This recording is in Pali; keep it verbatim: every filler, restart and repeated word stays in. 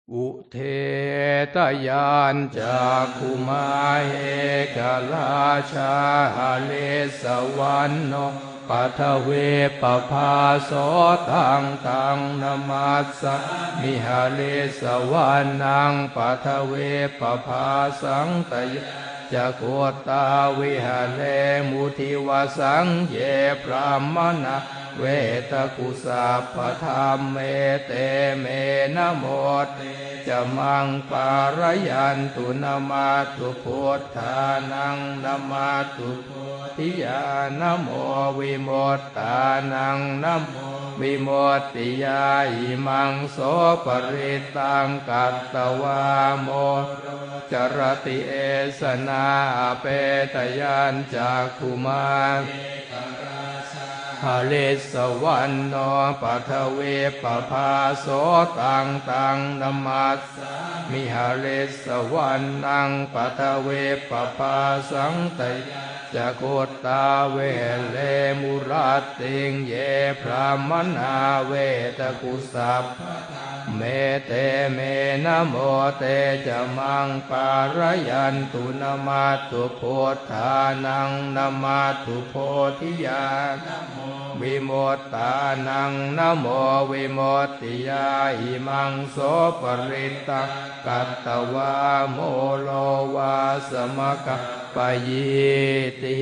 udetayañcakkhumā ekarājā harissavaṇṇo paṭhavippabhāso taṃ taṃ namassāmi harissavaṇṇaṃ paṭhavippabhāsaṃ tayajja guttā viharemu divasaṃ. Ye brāhmaṇā vedagū sabbadhamme te me namo te ca maṃ pālayantu. Namatthu buddhānaṃ namatthu bodhiyā namo vimuttānaṃ namo vimuttiyā. Imaṃ so parittaṃ katvā moro carati esanā apetayañcakkhumā harissavaṇṇo paṭhavippabhāso taṃ taṃ namassāmi harissavaṇṇaṃ paṭhavippabhāsaṃ tayajja guttā viharemu rattiṃ. Ye brāhmaṇā vedagū sabbadhamme te me namo te ca maṃ pālayantu. Namatthu buddhānaṃ namatthu bodhiyā namo vimuttānaṃ namo vimuttiyā. Imaṃ so parittaṃ katvā moro vāsamakappayīti.